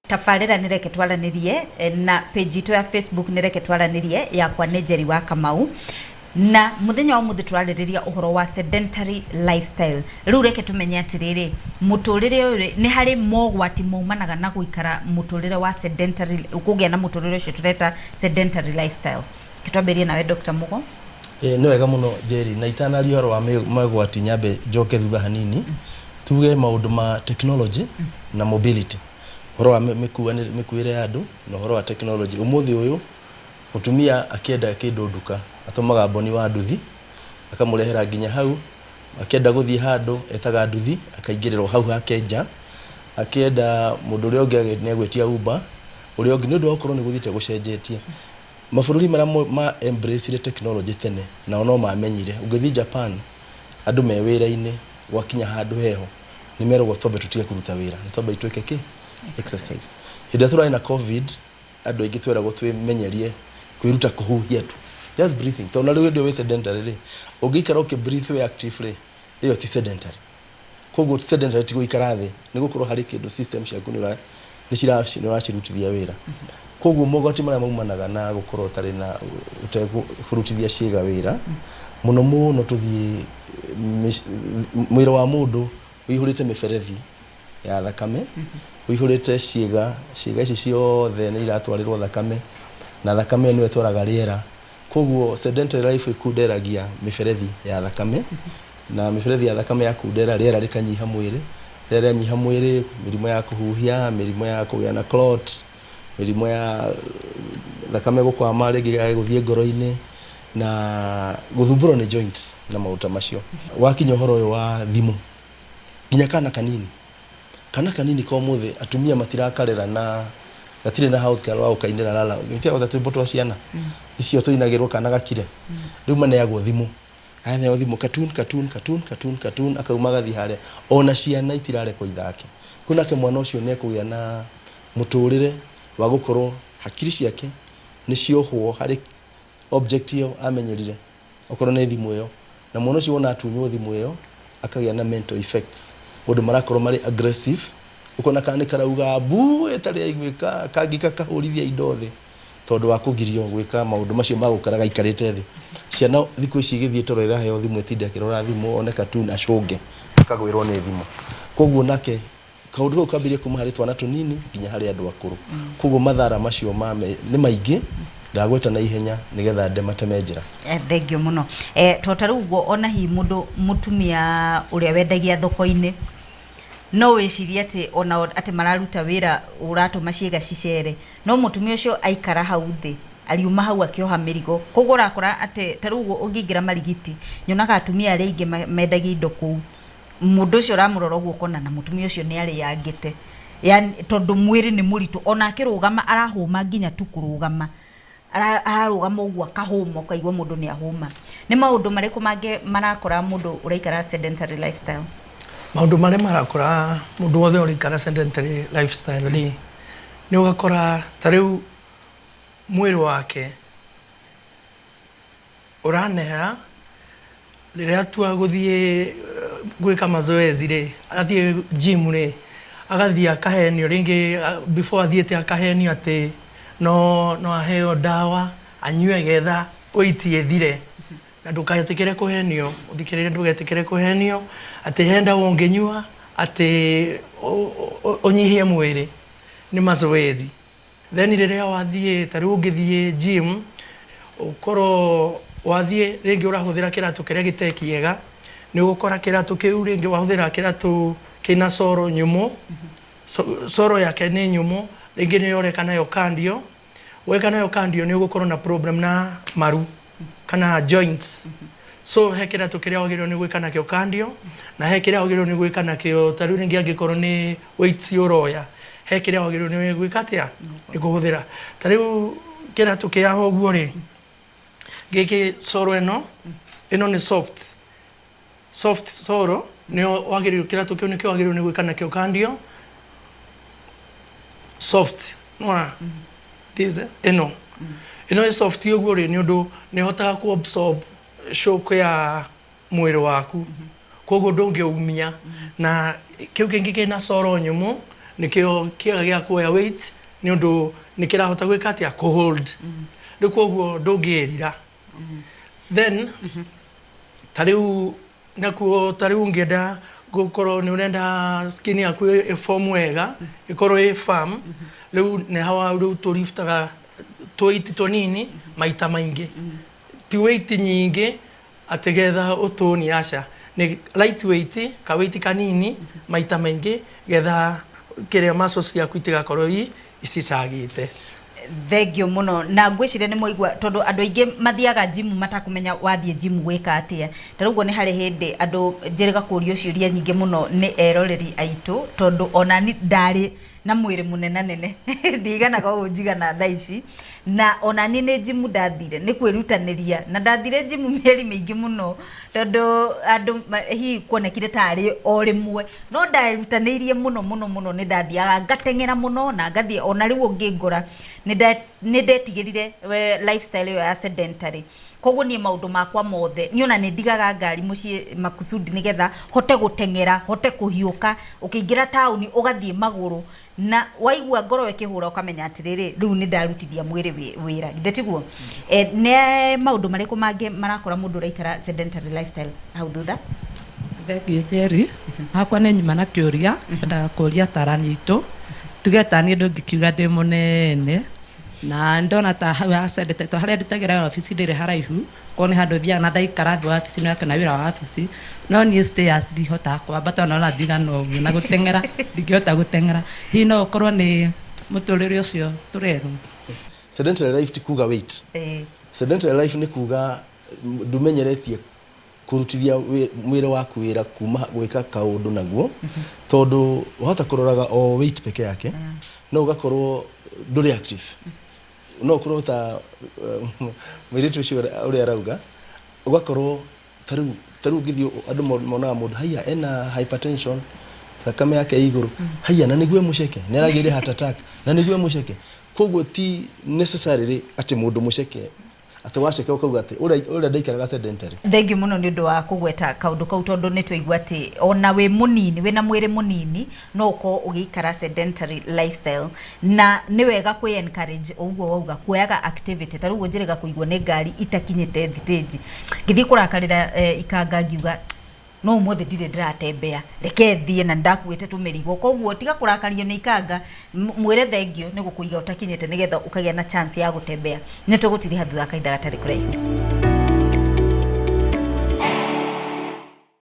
Tabarĩra nĩ Reke Twaranĩrie na page itũ ya Facebook nĩ Reke Twaranĩrie, yakwa nĩ Njeri wa Kamau. Na mũthenya wa ũmũthĩ tũrarĩrĩria ũhoro wa sedentary lifestyle. Rĩu reke tũmenye atĩrĩrĩ, mũtũrĩre ũyũ rĩ, nĩ harĩ mogwati maumanaga na gũikara mũtũrĩre wa sedentary, kũgĩa na mũtũrĩre ũcio tũreta sedentary lifestyle. Reke twambĩrĩrie nawe Dr. Mugo. Ĩĩ nĩ wega mũno Njeri, na itanaria ũhoro wa mogwati nyambe njoke thutha hanini, tuge maũndũ ma technology na mobility. Ũhoro wa mĩkuĩre ya andũ na ũhoro wa technology. Ũmũthĩ ũyũ mũtumia akĩenda kĩndũ nduka atũmaga mboni wa nduthi akamũrehera nginya hau. Akĩenda gũthiĩ handũ etaga nduthi akaingĩrĩrwo hau hake nja. Akĩenda mũndũ ũrĩa ũngĩ nĩ egwĩtia Uber, ũrĩa ũngĩ nĩ ũndũ wa gũkorwo nĩ gũthiĩte gũcenjetie. Mabũrũri marĩa ma embrace technology tene nao no mamenyire. Ũngĩthiĩ Japan andũ me wĩra-inĩ gwakinya handũ heho nĩ meragwo twambe tũtige kũruta wĩra, nĩ twambe twĩke kĩ? Exercise. Hĩndĩ ĩrĩa tũrarĩ na COVID andũ aingĩ tweragwo twĩmenyerie kwĩruta kũhuhia tu, just breathing. Tondũ na rĩu hĩndĩ ĩyo wĩ sedentary rĩ, ũngĩikara ũkĩ breathe wĩ active rĩ, ĩyo ti sedentary. Koguo sedentary ti gũikara thĩ, nĩ gũkorwo harĩ kĩndũ system ciaku nĩ ũracirutithia wĩra. Koguo mogwati marĩa maumanaga na gũkorwo ũtarĩ na ũtekũrutithia ciĩga wĩra, mũno mũno tũthiĩ mwĩrĩ wa mũndũ ũihũrĩte mĩberethi ya thakame, ũihũrĩte ciĩga, ciĩga ici ciothe nĩ iratwarĩrwo thakame, na thakame ĩyo nĩyo ĩtwaraga rĩera. Koguo sedentary life ĩkunderagia mĩberethi ya thakame, na mĩberethi ya thakame yakundera rĩera rĩkanyiha mwĩrĩ, rĩera rĩanyiha mwĩrĩ, mĩrimũ ya kũhuhia, mĩrimũ ya kũgĩa na clot, mĩrimũ ya thakame gũkwama rĩngĩ yage gũthiĩ ngoro-inĩ, na gũthumbũrwo nĩ joint na maũndũ ta macio. Wakinya ũhoro ũyũ wa thimũ, nginya kana kanini, kana kanini ka ũmũthĩ atumia matirakarera na gatirĩ na house girl wa gũkainĩra lala, gĩtiagota twĩmbo twa ciana icio tũinagĩrwo kana gakire, rĩu maneagwo thimũ, aneo thimũ cartoon cartoon cartoon cartoon cartoon, akauma agathiĩ harĩa. Ona ciana itirarekwo ithake. Kũu nake mwana ũcio nĩ ekũgĩa na mũtũrĩre wa gũkorwo hakiri ciake nĩ ciohwo harĩ object ĩyo amenyerire, okorwo nĩ thimũ ĩyo. Na mwana ũcio wona atunywo thimũ ĩyo akagĩa na mental effects, ũndũ marakorwo marĩ aggressive, ũkona kana nĩ karauga mbu ĩtarĩ yaiguĩka, kangĩ gakahũrithia indo thĩ tondũ wa kũgirio gwĩka maũndũ macio ma gũkara gaikarĩte thĩ. Ciana thikũ ici igĩthiĩ toro ĩraheo thimũ ĩtinde akĩrora thimũ, one cartoon acũnge akagwĩrwo nĩ thimũ. Koguo nake kaũndũ kau kambĩrĩria kuma harĩ twana tũnini nginya harĩ andũ akũrũ. Koguo mathara macio ma nĩ maingĩ, ndagweta na ihenya nĩgetha ndemateme njĩra. Thengio mũno. To ta rĩu ũguo ona hihi mũndũ mũtumia ũrĩa wendagia thoko-inĩ no wĩcirie atĩ ona atĩ mararuta wĩra ũratũma ciĩga cicere, no mũtumia ũcio aikara hau thĩ ariuma hau akĩoha mĩrigo. Koguo ũrakora atĩ ta rĩu ũguo ũngĩingĩra Marigiti, nyonaga atumia arĩa aingĩ mendagia indo kũu, mũndũ ũcio ũramũrora ũguo ũkona na mũtumia ũcio nĩ arĩangĩte, yani tondũ mwĩrĩ nĩ mũritũ, ona akĩrũgama arahũma nginya tu kũrũgama, ararũgama ũguo akahũma ũkaigua mũndũ nĩ ahũma. Nĩ maũndũ marĩkũ mangĩ marakora mũndũ ũraikara sedentary lifestyle? Maũndũ marĩa marakora mũndũ wothe ũraikara sedentary lifestyle rĩ, nĩ ũgakora ta rĩu mwĩrĩ wake ũraneha rĩrĩa atua gũthiĩ gwĩka mazoezi rĩ, athiĩ gym rĩ, agathiĩ akahenio rĩngĩ before athiĩte akahenio atĩ no aheo ndawa anyue getha weight ĩthire. Na ndũgetĩkĩre kũhenio, ũthikĩrĩrie ndũgetĩkĩre kũhenio atĩ he ndawa ũngĩnyua atĩ ũnyihie mwĩrĩ, nĩ mazoezi. Then rĩrĩa wathiĩ ta rĩu ũngĩthiĩ gym, ũkorwo wathiĩ rĩngĩ ũrahũthĩra kĩratũ kĩrĩa gĩtarĩ kĩega, nĩ ũgũkora kĩratũ kĩu rĩngĩ wahũthĩra kĩratũ kĩna sole nyũmũ, sole yake nĩ nyũmũ, rĩngĩ nĩyo ũreka nayo cardio, weka nayo cardio nĩ ũgũkorwo na problem na maru kana joints. So he kĩratũ kĩrĩa wagĩrĩirwo nĩ gwĩka nakĩo cardio, na he kĩrĩa wagĩrĩirwo nĩ gwĩka nakĩo ta rĩu rĩngĩ angĩkorwo nĩ weights ũroya, he kĩrĩa wagĩrĩirwo nĩ gwĩka atĩa, nĩ kũhũthĩra. Ta rĩu kĩratũ kĩa haha ũguo rĩ, gĩkĩ sole ĩno, ĩno nĩ soft, soft sole nĩyo wagĩrĩirwo, kĩratũ kĩu nĩkĩo wagĩrĩirwo nĩ gwĩka nakĩo cardio, soft, nĩwona this ĩno ĩno ĩ soft ũguo rĩ, nĩ ũndũ nĩ ĩhotaga kũ absorb shock ya mwĩrĩ waku, koguo ndũngĩumia. Na kĩu kĩngĩ kĩna sole nyũmũ Nĩkĩo kĩega gĩa kuoya weight, nĩ ũndũ nĩ kĩrahota gwĩka atĩa? Kũhold. Rĩu koguo ndũngĩrira. Then ta rĩu nakuo, ta rĩu ũngĩenda gũkorwo nĩ ũrenda skin yaku ĩ form wega, ĩkorwo ĩ firm, rĩu nĩ hawa rĩu tũriftaga tũiti tũnini maita maingĩ, ti weight nyingĩ atĩ getha ũtũni, aca, nĩ light weight, ka weight kanini maita maingĩ, getha kĩrĩa muscles ciaku itigakorwo icicagĩte. Thengio mũno, na ngwĩciria nĩ mwaigua, tondũ andũ aingĩ mathiaga gym matakũmenya wathiĩ gym gwĩka atĩa. Ta rĩu ũguo nĩ harĩ hĩndĩ andũ njĩrĩga kũrio ciũria nyingĩ mũno nĩ eroreri aitũ, tondũ onani ndarĩ na mwĩrĩ mũnenanene, ndiganaga ũũ njigana thaa ici, na onani nĩ gym ndathire nĩ kwĩrutanĩria, na ndathire gym mĩeri mĩingĩ mũno, tondũ andũ hihi kuonekire tarĩ o rĩmwe, no nderutanĩirie mũno mũno mũno. Nĩ ndathiaga ngateng'era mũno na ngathiĩ, ona rĩu ũngĩngora nĩ ndetigĩrire lifestyle ĩyo ya sedentary. Koguo niĩ maũndũ makwa mothe niĩ ona nĩ ndigaga ngari mũciĩ makusudi nĩgetha hote gũteng'era, hote kũhiũka. Ũkĩingĩra taũni ũgathiĩ magũrũ, na waigua ngoro ĩkĩhũra ũkamenya atĩrĩrĩ, rĩu nĩ ndarutithia mwĩrĩ wĩra, githĩ tiguo? Nĩ maũndũ marĩkũ mangĩ marakora mũndũ ũraikara sedentary lifestyle hau thutha? Thengiũ Njeri, hakwa nĩ nyuma na kĩũria endaga kũria atarani aitũ. Tuge ta niĩ ndũngĩkiuga ndĩ mũnene, na ndona ta hau hacendete to harĩa ndutagĩra wabici ndĩrĩ haraihu, korwo nĩ handũ thiaga na ndaikara thĩ wabici nĩ na wĩra wa wabici, no niĩ stairs ndihotaga kwambata, ona njigana ũguo, na gũteng'era ndingĩhota gũteng'era. Hihi no ũkorwo nĩ mũtũrĩre ũcio tũrerwo? Sedentary life ti kuga weight. Sedentary life nĩ kuga ndumenyeretie kũrutithia mwĩrĩ waku wĩra kuma gwĩka kaũndũ naguo, tondũ wahota kũroraga o weight peke yake, no ũgakorwo ndũrĩ active. No ũkorwo ta mũirĩtu ũcio ũrĩa arauga, ũgakorwo ta rĩu ũngĩthiĩ andũ monaga mũndũ haiya ena hypertension, thakame yake ĩ igũrũ, haiya na nĩguo mũceke nĩ aragĩire heart attack na nĩguo mũceke. Koguo ti necessarily atĩ mũndũ mũceke, atĩ waceke ũkauga atĩ ũrĩa ndaikaraga sedentary. Thengiũ mũno nĩ ũndũ wa kũgweta kaũndũ kau, tondũ nĩ twaigua atĩ ona wĩ mũnini, wĩna mwĩrĩ mũnini, no ũkorwo ũgĩikara sedentary lifestyle, na nĩ wega kwĩ encourage ũguo wauga kuoyaga activity. Ta rĩu njĩrĩga kũigua nĩ ngari itakinyĩte thitĩnji, ngĩthiĩ kũrakarĩra ikanga, ngiuga no ũmũthĩ ndirĩ ndĩratembea, reke thiĩ, na ndakuĩte tũmĩrigo. Koguo tiga kũrakario nĩ ikanga, mwĩre thengio nĩ gũkũiga ũtakinyĩte, nĩgetha ũkagĩa na chance ya gũtembea. Nĩ tũgũtiriha thutha wa kahinda gatarĩ kũraihu.